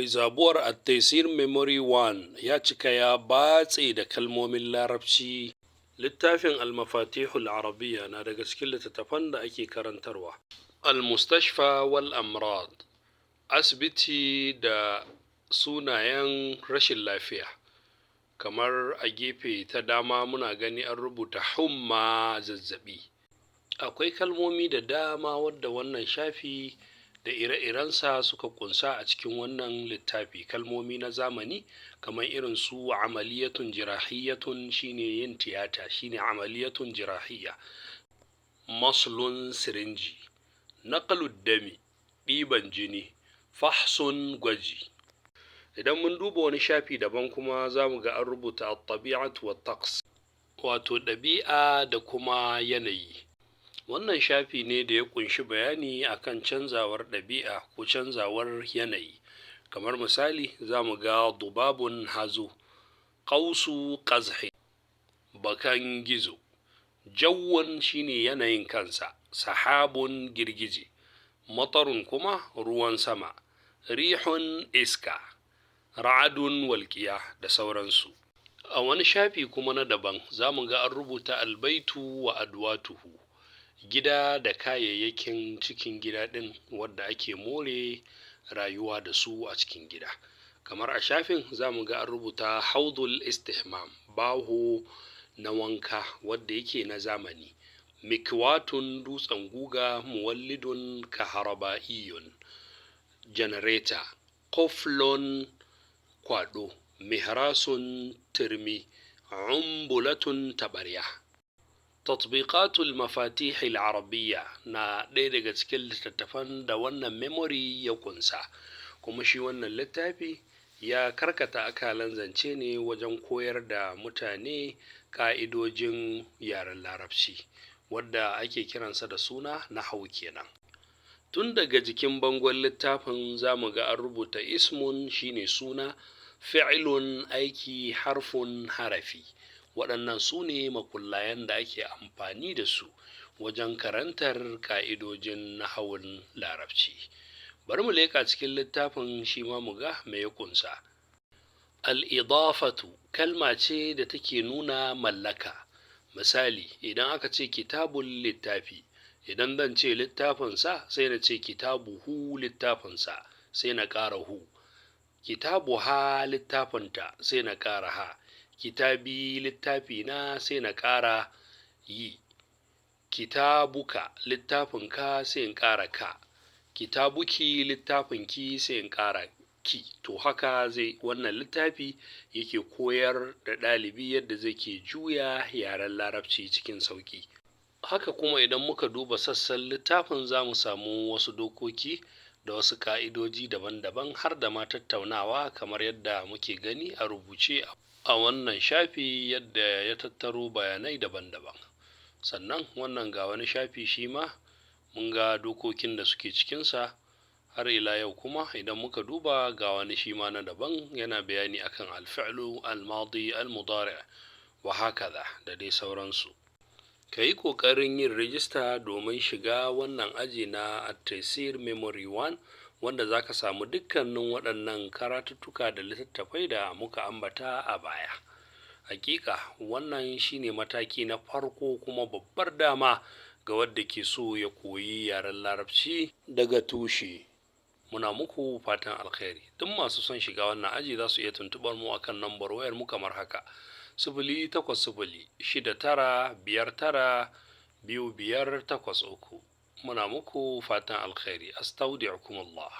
Rizabuwar At-Taysir Memory 1 ya cika ya batse da kalmomin Larabci. Littafin Al-Mafatihul Arabiyya na daga cikin littattafan da ake karantarwa. Al-Mustashfa wal Amrad, asibiti da sunayen rashin lafiya. Kamar a gefe ta dama muna gani an rubuta humma, zazzaɓi. Akwai kalmomi da dama wadda wannan shafi da ire-irensa suka kunsa a cikin wannan littafi, kalmomi na zamani kamar irin su amaliyatun jirahiyatun, shine yin tiyata, shine amaliyatun jirahiyya, maslun sirinji, naqlud dami ɗiban jini, fahsun gwaji. Idan mun duba wani shafi daban kuma, za mu ga an rubuta at-tabi'atu wa taqs, wato ɗabi'a da kuma yanayi. Wannan shafi ne da ya ƙunshi bayani akan canzawar ɗabi'a ko canzawar yanayi. Kamar misali, za mu ga dubabun hazo, qausu qazhi bakan gizo, jawwun shine yanayin kansa, sahabun girgije, matarun kuma ruwan sama, rihun iska, ra'adun walƙiya da sauransu. A wani shafi kuma na daban za mu ga an rubuta albaitu wa adwatuhu, gida da kayayyakin cikin gida ɗin wadda ake more rayuwa da su a cikin gida. Kamar a shafin za mu ga an rubuta haudul istihmam, baho na wanka wadda yake na zamani, mikwatun dutsen guga, muwallidun kaharaba'iyun janareta, koflon kwado, mihrasun turmi, umbulatun taɓarya. Tatbiqatul Mafatih al-Arabiyya na ɗaya daga cikin littattafan da wannan memory ya kunsa, kuma shi wannan littafi ya karkata akalan zance ne wajen koyar da mutane ƙa'idojin yaren Larabci, wadda ake kiransa da suna nahwu kenan. Tun daga jikin bangon littafin za mu ga an rubuta ismun shine suna, fi'ilun aiki, harfun harafi. Waɗannan su ne makullayan da ake amfani da su wajen karantar ƙa'idojin nahawun Larabci. Bari mu leƙa cikin littafin shi ma mu ga me ya ƙunsa. Al'idafatu kalma ce da take nuna mallaka. Misali, idan aka ce kitabun littafi, idan zan ce littafinsa, sai na ce kitabuhu littafinsa, sai na ƙara hu, kitabuha littafinta, sai na ƙara ha, kitabi littafi na, sai na ƙara yi, kitabuka littafinka, sai in ƙara ka, kitabuki littafinki, sai in ƙara ki. To haka zai wannan littafi yake koyar da ɗalibi yadda zai ke juya yaren Larabci cikin sauƙi. Haka kuma idan muka duba sassan littafin, za mu samu wasu dokoki da wasu ƙa'idoji daban-daban, har da ma tattaunawa, kamar yadda muke gani a rubuce a wannan shafi, yadda ya tattaro bayanai daban-daban. Sannan wannan ga wani shafi shi ma mun ga dokokin da suke cikinsa. Har ila yau kuma idan muka duba, ga wani shi ma na daban yana bayani akan alfi'lu almadi, almudari, wa hakaza, da dai sauransu. Ka yi ƙoƙarin yin rijista domin shiga wannan aji na At-Taysir Memory 1, wanda za ka samu dukkanin waɗannan karatuttuka da littattafai da muka ambata a baya. Hakika wannan shine mataki na farko kuma babbar dama ga wadda ke so ya koyi yaren Larabci daga tushe. Muna muku fatan alkhairi. Duk masu son shiga wannan aji za su iya tuntuɓar mu akan lambar wayar mu kamar haka: 08069592583. Muna muku fatan alkhairi. Astaudi'ukum Allah.